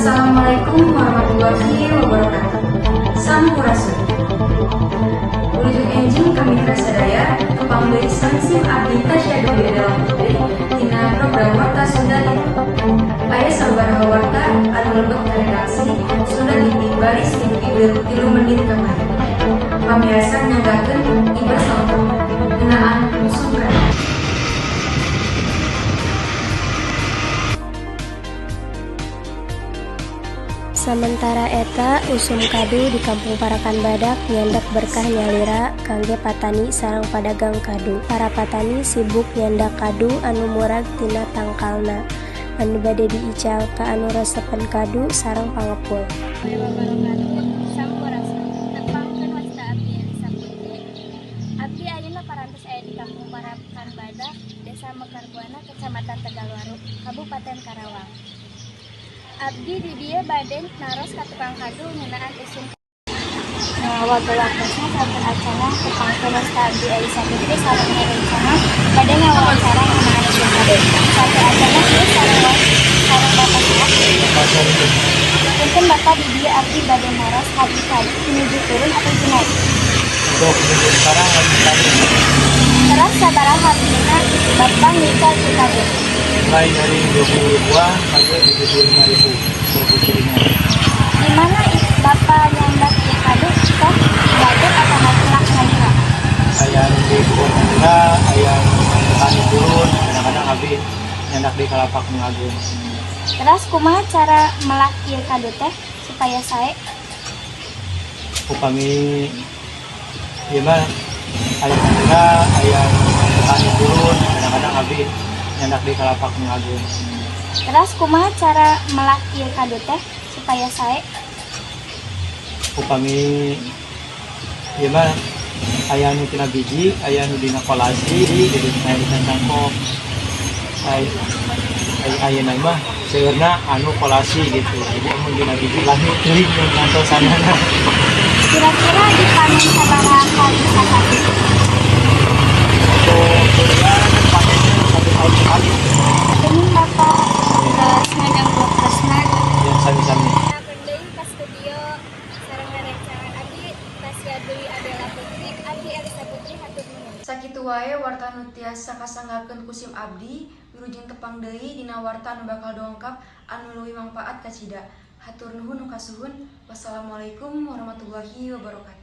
Assalamualaikum warahmatullahi wabarakatuh. Sampurasun. Wilujeng enjing ka mitra sadaya, tepang deui sareng sim abdi Tasya Dewi Adalah Putri tina program Warta Sunda TV. Aya sababaraha warta anu lebet ka redaksi Sunda TV baris 3 3 menit kamari. Pamiarsa, nyanggakeun Iber salengkapna ngeunaan usum kadu. Samentara eta, usum kadu di Kampung Parakan Badak nyandak berkah nyalira kangge patani sareng padagang kadu. Para patani sibuk nyandak kadu anu murag tina tangkalna, anu bade diical ka anu resepen kadu sareng pangepul. Wabarakatuh. Sampurasun. Tepangkeun, wasta abdi Elisa Putri. Abdi ayeuna parantos aya di Kampung Parakan Badak, Desa Mekarbuana, Kecamatan Tegalwaru, Kabupaten Karawang. Abdi di dieu bade naros ka tukang kadu ngeunaan usum. Nah, waktu-waktosna sateuacanna tepangkeun, wasta abdi Elisa Putri sareng rencana bade ngawawancara ngeunaan usum kadu. Sateuacanna ieu sareng Bapak saha? Punten, Bapak, di dieu abdi bade naros, harga kadu nuju turun atau nuju naik? Untuk menuju sekarang lagi stabil. Teras sabaraha hargana Bapak ngical ieu kadu? Mulai dari 20 ribuan sampai 75 ribu per butirnya. Di mana Bapak nyandak ieu kadu teh, di batur atau melak nyalira? Aya nu di kebun nyalira, aya nu petani turun, kadang-kadang abdi nyandak di kalapak nu ageung. Teras kumaha cara melak ieu kadu teh supaya sae? Upami ieu mah aya nyalira, aya nu petani turun, kadang-kadang abdi nyandak di kalapak nu ageung. Teras kumaha cara melak ieu kadu teh supaya sae? Upami ieu mah aya nu tina biji, aya nu dina kolasi, jadi saya dicangkok. Ai ai ayeuna mah seueurna anu kolasi gitu. Jadi amun dina biji lami teuing nu ngantosanana. Kira-kira dipanen sabaraha kali sasasi? Untuk durian panennya satu tahun sekali. Nuhun, Bapak, terus ngaganggu waktosna. Ya, sami-sami. Deui ka studio sareng rerencangan abdi Tasya Dwi Adela Putri, abdi Elisa Putri, hatur nuhun. Sakitu wae warta nu tiasa kasanggakeun ku sim abdi, wilujeng tepang deui dina warta anu bakal dongkap anu leuwih mangpaat kacida. Hatur nuhun nu kasuhun. Wassalamualaikum warahmatullahi wabarakatuh.